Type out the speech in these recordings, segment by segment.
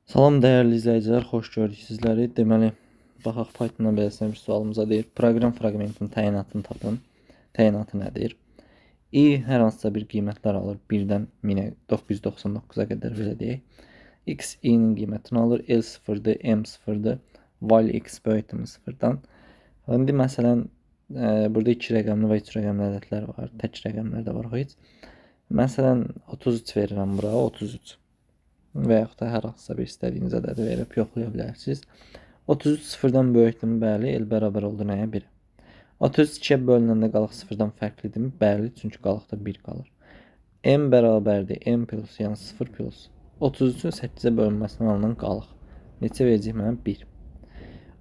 Salam dəyərli izləyicilər, xoş gördük sizləri. Deməli, baxaq Python-dan beləsinə bir sualımıza deyir. Proqram fraqmentinin təyinatını tapın. Təyinatı nədir? I hər hansısa bir qiymətlər alır. 1-dən 999-a qədər belə deyək. X i-nin qiymətini alır. L 0-dır, M 0-dır. While x böyükdürmü 0-dan. İndi məsələn, burada 2 rəqəmli və 3 rəqəmli ədədlər var. Tək rəqəmlər də var heç. Məsələn, 33 verirəm bura, 33. Və yaxud da hər hansısa bir istədiyiniz ədədi verib yoxlaya bilərsiniz. 33 sıfırdan böyükdürmü? Bəli, L bərabər oldu nəyə? 1. 33 2-yə bölünəndə qalıq sıfırdan fərqlidirmi? Bəli, çünki qalıqda 1 qalır. M bərabərdir M plus, yəni 0 plus 33-ün 8-ə bölünməsindən alınan qalıq. Neçə verəcək mənə? 1.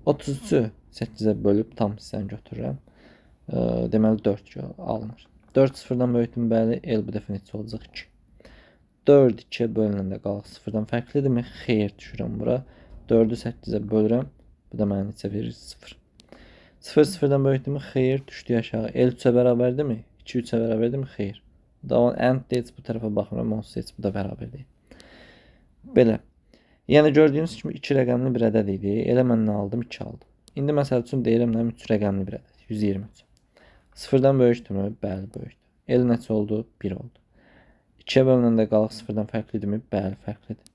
33-ü 8-ə bölüb tam hissəni götürürəm. Deməli 4 alınır. 4 sıfırdan böyükdürmü? Bəli, L bu dəfə neçə olacaq? 2. 4 2-yə bölünəndə qalıq sıfırdan fərqlidirmi? Xeyr, düşürəm bura. 4-ü 8-ə bölürəm. Bu da mənə neçə verir? 0. 0 sıfırdan böyükdürmü? Xeyr, düşdük aşağı. L 3-ə bərabərdirmi? 2 3-ə bərabərdirmi? Xeyr. Da end heç bu tərəfə baxmıram, onsuz heç bu da bərabər deyil. Belə. Yəni gördüyünüz kimi 2 rəqəmli bir ədəd idi. Elə mən nə aldım? 2 aldım. İndi məsəl üçün deyirəm nə 3 rəqəmli bir ədəd. 123. Sıfırdan böyükdürmü? Bəli, böyükdür. L neçə oldu? 1 oldu. 2-yə bölünəndə qalıq sıfırdan fərqlidirmi? Bəli, fərqlidir.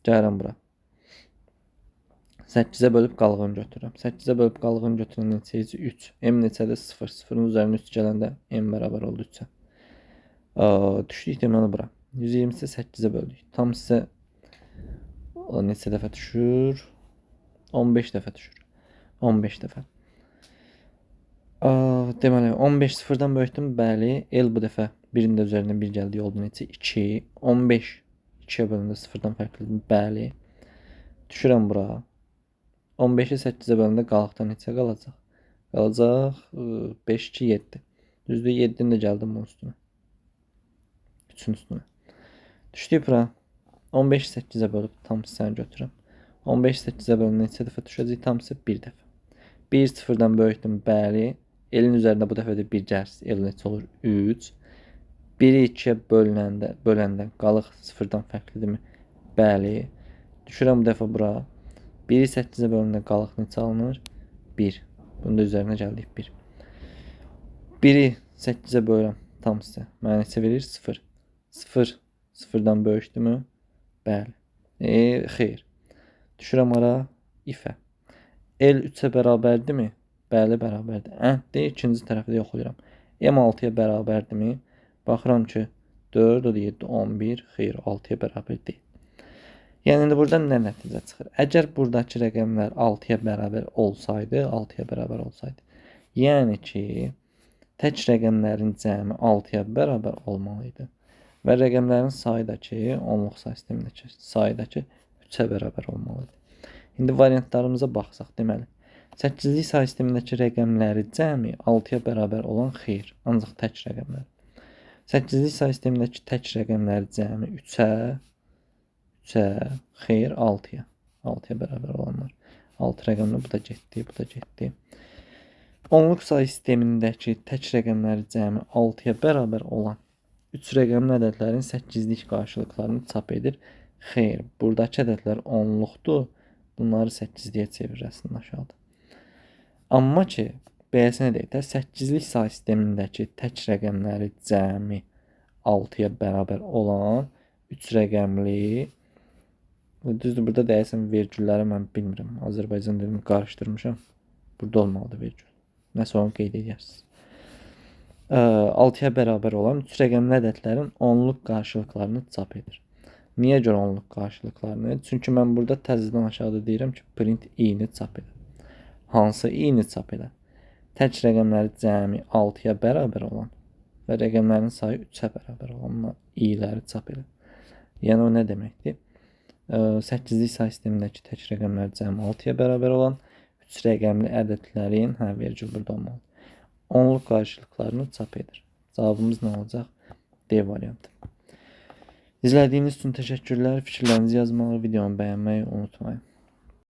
Gəlirəm bura. 8-ə bölüb qalığını götürürəm. 8-ə bölüb qalığını götürəndə neçə eləyir? 3. M neçədir? 0. 0-ın üzərinə 3 gələndə M bərabər oldu 3-ə. Düşdük deməli bura. 123-ü 8-ə böldük. Tam hissə neçə dəfə düşür? 15 dəfə düşür. 15 dəfə. Deməli 15 sıfırdan böyükdürmü? Bəli. L bu dəfə birinin də üzərinə 1 gəldi. Oldu neçə? 2. 15 2-yə böləndə sıfırdan fərqlidir. Bəli. Düşürəm bura. 15-i 8-ə böləndə qalıqda neçə qalacaq? Qalacaq 5, 2, 7. Düzdür, 7-ni də gəldim bunun üstünə. 3-ün üstünə. Düşdük bura. 15-i 8-ə bölüb tam hissəni götürürəm. 15-i 8-ə böləndə neçə dəfə düşəcək? Tam hissə 1 dəfə. 1 sıfırdan böyükdürmü? Bəli. L-in üzərində bu dəfə də 1 gəlsin. L neçə olur? 3. 1-i 2-yə böləndə qalıq sıfırdan fərqlidirmi? Bəli. Düşürəm bu dəfə bura. 1-i 8-ə böləndə qalıq neçə alınır? 1. Bunun da üzərinə gəldik 1. 1-i 8-ə bölürəm tam hissə. Mənə neçə verir? 0. 0 sıfırdan böyükdürmü? Bəli. Xeyr. Düşürəm ara if-ə. L 3-ə bərabərdirmi? Bəli, bərabərdir. Ənddir, ikinci tərəfi də yoxlayıram. M 6-ya bərabərdirmi? Baxıram ki, 4, o da 7, 11, xeyr, 6-ya bərabər deyil. Yəni, indi buradan nə nəticə çıxır? Əgər buradakı rəqəmlər 6-ya bərabər olsaydı, 6-ya bərabər olsaydı, yəni ki, tək rəqəmlərin cəmi 6-ya bərabər olmalı idi. Və rəqəmlərin sayı da ki, onluq say sistemindəki sayı da ki, 3-ə bərabər olmalı idi. İndi variantlarımıza baxsaq, deməli, 8-lik say sistemindəki rəqəmləri cəmi 6-ya bərabər olan xeyr, ancaq tək rəqəmlər. 8-lik say sistemindəki tək rəqəmləri cəmi 3-ə, xeyr, 6-ya. 6-ya bərabər olanlar. 6 rəqəmli bu da getdi, bu da getdi. Onluq say sistemindəki tək rəqəmləri cəmi 6-ya bərabər olan 3 rəqəmli ədədlərin 8-lik qarşılıqlarını çap edir. Xeyr, buradakı ədədlər onluqdur. Bunları 8-liyə çevirir əslində aşağıda. Amma ki, beləsinə deyək də, 8-lik say sistemindəki tək rəqəmləri cəmi 6-ya bərabər olan 3 rəqəmli, düzdür, burada deyəsən vergülləri mən bilmirəm. Azərbaycan dilini qarışdırmışam. Burada olmalıdır vergül. Nəsə onu qeyd edərsiniz. 6-ya bərabər olan 3 rəqəmli ədədlərin onluq qarşılıqlarını çap edir. Niyə görə onluq qarşılıqlarını? Çünki mən burada təzədən aşağıda deyirəm ki, print i-ni çap edir. Hansı i-ni çap edir? Tək rəqəmləri cəmi 6-ya bərabər olan və rəqəmlərin sayı 3-ə bərabər olan i-ləri çap edir. Yəni o nə deməkdir? 8-lik say sistemindəki tək rəqəmləri cəmi 6-ya bərabər olan 3 rəqəmli ədədlərin, hə, vergül burada olmalı, onluq qarşılıqlarını çap edir. Cavabımız nə olacaq? D variantı. İzlədiyiniz üçün təşəkkürlər. Fikirlərinizi yazmağı, videomu bəyənməyi unutmayın.